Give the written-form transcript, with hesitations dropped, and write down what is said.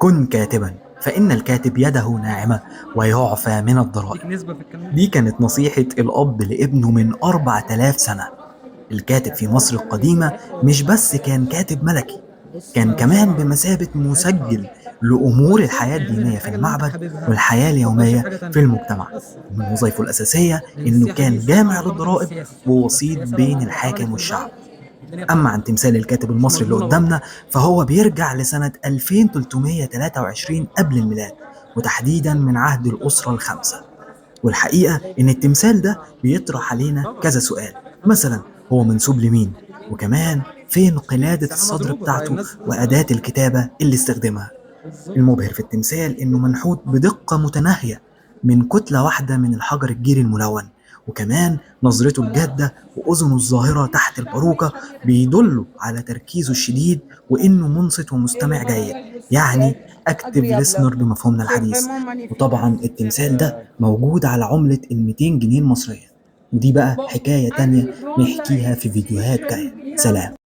كن كاتبا فإن الكاتب يده ناعمة ويعفى من الضرائب. ليك نسبة في الكلام. دي كانت نصيحة الأب لابنه من 4000 سنة. الكاتب في مصر القديمة مش بس كان كاتب ملكي، كان كمان بمثابة مسجل لأمور الحياة الدينية في المعبد والحياة اليومية في المجتمع. من وظائفه الأساسية إنه كان جامع للضرائب ووسيط بين الحاكم والشعب. أما عن تمثال الكاتب المصري اللي قدامنا فهو بيرجع لسنة 2323 قبل الميلاد، وتحديدا من عهد الأسرة الخامسة. والحقيقة إن التمثال ده بيطرح علينا كذا سؤال، مثلا هو منسوب لمين؟ وكمان فين قلادة الصدر بتاعته وأداة الكتابة اللي استخدمها؟ المبهر في التمثال إنه منحوت بدقة متناهية من كتلة واحدة من الحجر الجيري الملون، وكمان نظرته الجادة وأذنه الظاهرة تحت الباروكة بيدلوا على تركيزه الشديد وإنه منصت ومستمع جيد، يعني active listener بمفهومنا الحديث. وطبعا التمثال ده موجود على عملة ال 200 جنيه المصرية، ودي بقى حكاية تانية نحكيها في فيديوهات جاية. سلام.